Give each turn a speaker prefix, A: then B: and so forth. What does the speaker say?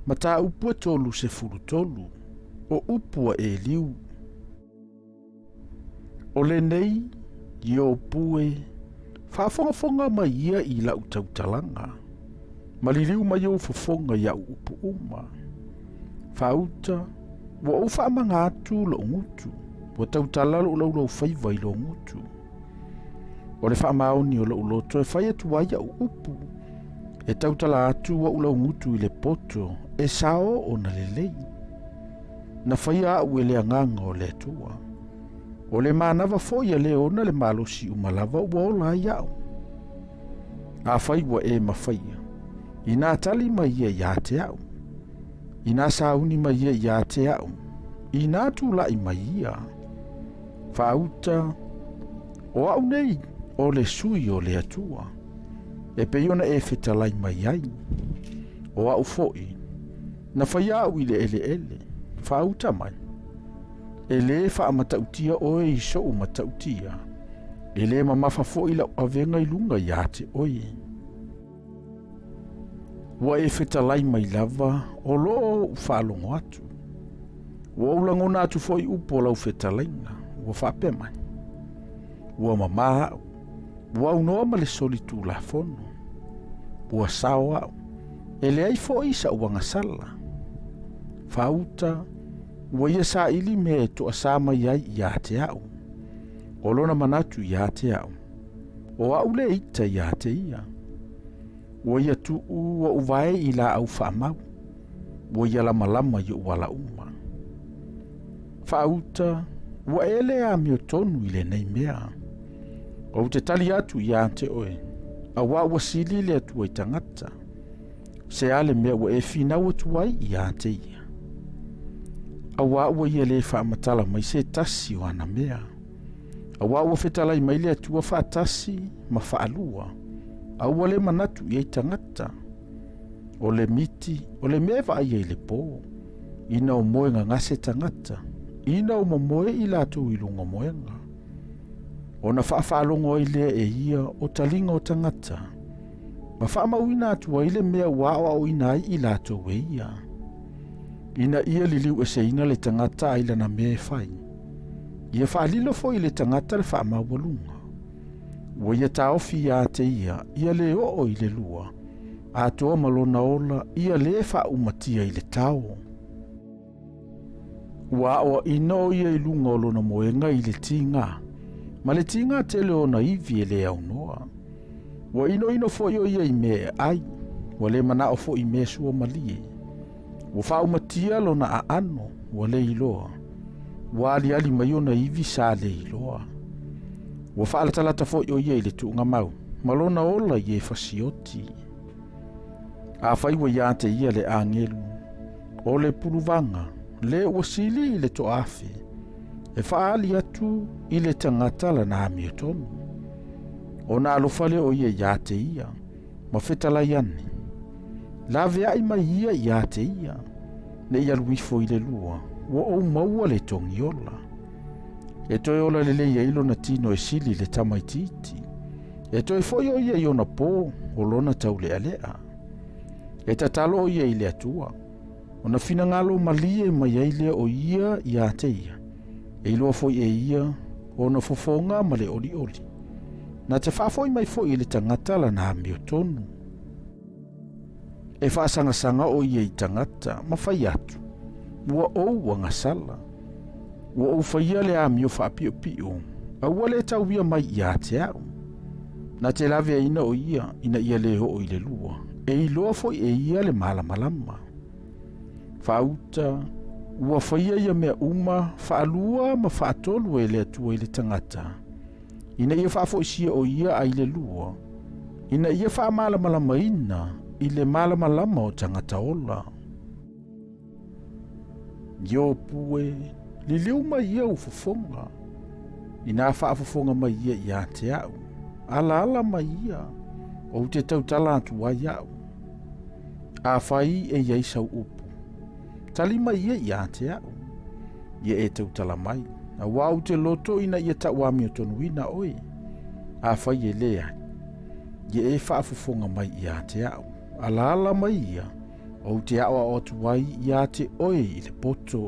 A: Mataupu e 33, o upu a Eliu. O lenei, Iopu e, faafogafoga mai ia i lau tautalaga, ma liliu mai ou fofoga i au upu uma. Faauta, ua ou faamaga atu lou gutu, ua tautala lou laulaufaiva i lou gutu. O le faamaoni o lou loto e fai atu ai au upu, e tautala atu ou laugutu i le poto e sao ona lelei. Na faia au e le agaga o le Atua. O le manava foi a le ona le malosi uma lava ua ola ai au. Afai ua e mafaia, inā tali mai ia ia te au. Inā sauni mai ia ia te au, inā tulai mai ia. Faauta, o au nei o le sui o le Atua, e pei ona e fetalai mai ai. O au foi, na faia au i le eleele, faauta mai. E lē faamatautia oe i soʻu matautia, e lē mamafa foi lau avega i luga iā te oe. Ua e fetalai mai lava o loo ou faalogo atu. Ua ou lagona atu foi upu o lau fetalaiga, ua faapea mai. Ua mamā au, ua aunoa ma le soli tulafono. Ua sao au, e leai foi saʻu agasala. Faauta, ua ia saili mea e toasā mai ai iā te au. O lona manatu iā te au. O au le ita iā te ia. Ua ia tuu oʻu vae i laau faamau. Ua ia lamalama i oʻu ala uma. Faauta, ua e le amiotonu i lenei mea. Ou te tali atu iā te oe, auā ua sili le Atua i tagata. Se a le mea ua e finau atu ai iā te ia? Auā ua ia lē faamatala mai se tasi o ana mea. Auā ua fetalai mai le Atua faatasi ma faalua, a ua le manatu i ai tagata. O le miti, o le mea e vaaia i le pō, ina o moe gagase tagata, ina o momoe i latou i luga moega. Ona faafaalogo ai lea e ia o taliga o tagata, ma faamauina atu ai le mea ua aoaoina ai i latou e ia. Ina ia liliu eseina le tagata ai lana mea e fai. Ia faalilo foi i le tagata le faamaualuga. Ua ia taofi iā te ia, ia lē oo i le lua, atoa ma lona ola, ia lē faaumatia i le tao. Ua aoaʻina ʻo ia i luga o lona moega i le tigā, ma le tigā tele o ona ivi e le aunoa. Ua inoino foi ʻo ia i mea e ʻai, ua le manaʻo foi i mea suamalie. Ua faaumatia lona aano, ua le iloa. Ua aliali mai ona ivi sa le iloa. Ua faalatalata foi ʻo ia i le tuugamau, ma lona ola i e fasioti. Afai ua iā te ia le agelu, o le puluvaga, le ua sili i le toaafe, e faaali atu i le tagata lana amiotonu. Ona alofa lea o ia iā te ia, ma fetalai ane. Laveai mai ia iā te ia, ne i alu ifo i le lua, ua ou maua le togiola. E toe ola lelei ai lona tino e sili le tamaitiiti. E toe foi o ia i ona pō o lona taulealea. E tatalo o ia i le Atua, ona finagalo malie mai ai lea o ia iā te ia. E iloa foi e ia ona fofoga ma le olioli. Na te faafoi mai foi i le tagata lana amiotonu. E faasagasaga o ia i tagata ma fai atu, ua ou agasala. Ua ou faia le amio faapiopio, a ua le tauia mai iā te au. Na te laveaina o ia ina ia lē oo i le lua, e iloa foi e ia le malamalama. Faauta, ua faia ia mea uma faalua ma faatolu e le Atua i le tagata, ina ia faafoisia o ia ai le lua, ina ia faamalamalamaina i le malamalama o tagata ola. Iopu e, liliu mai ia ou fofoga, inā faafofoga mai ia iā te au, alaala mai ia, ou te tautala atu ai au. Afai e i ai sau upu, tali mai ia iā te au, ia e tautala mai, auā ou te loto ina ia tauamiotonuina oe, afai e leai, ia e faafofoga mai iā te au, alaala mai ia, Ou te aʻoaʻo atu ai iā te ʻoe i le poto.